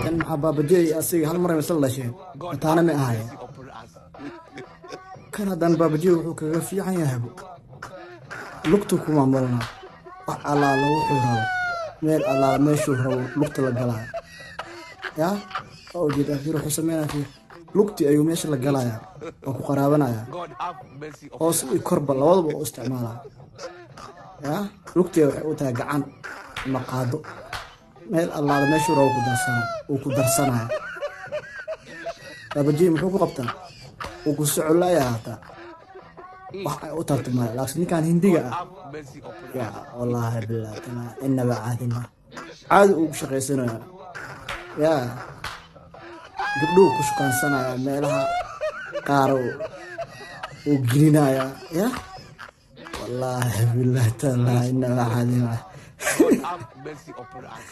Kan maxaa Baabajey asiga hal mar misla dhasheen, mataana may ahaayeen. Kan haddana Baabajey wuxuu kaga fiican yahay, lugtu ku maamulanaa. Wax allaala wuxuu rabo, meel allaala meeshuu rabo lugta la galaya. Ya waa ujeedaa, fiir wuxuu sameynaya, fiir, lugtii ayuu meesha la galayaa, waa ku qaraabanaya, hoos iyo korba labadaba u isticmaalaya. Ya lugtii waxay u tahay gacan ama qaado, meel allaala meeshuu rabo ku darsana, uu ku darsanaya. Baabajey muxuu ku qabtaa? Uu ku socolaya hataa wax ay u tartamaya. Laakiin ninkan Hindiga ah, ya wallaahi billahi taala, inaba caadi ma caadi uu ku shaqaysanaya. Ya gabdhuhu ku shukaansanaya, meelaha qaar uu gelinaya. Ya wallaahi billahi taala, inaba caadi ma. God have mercy upon us.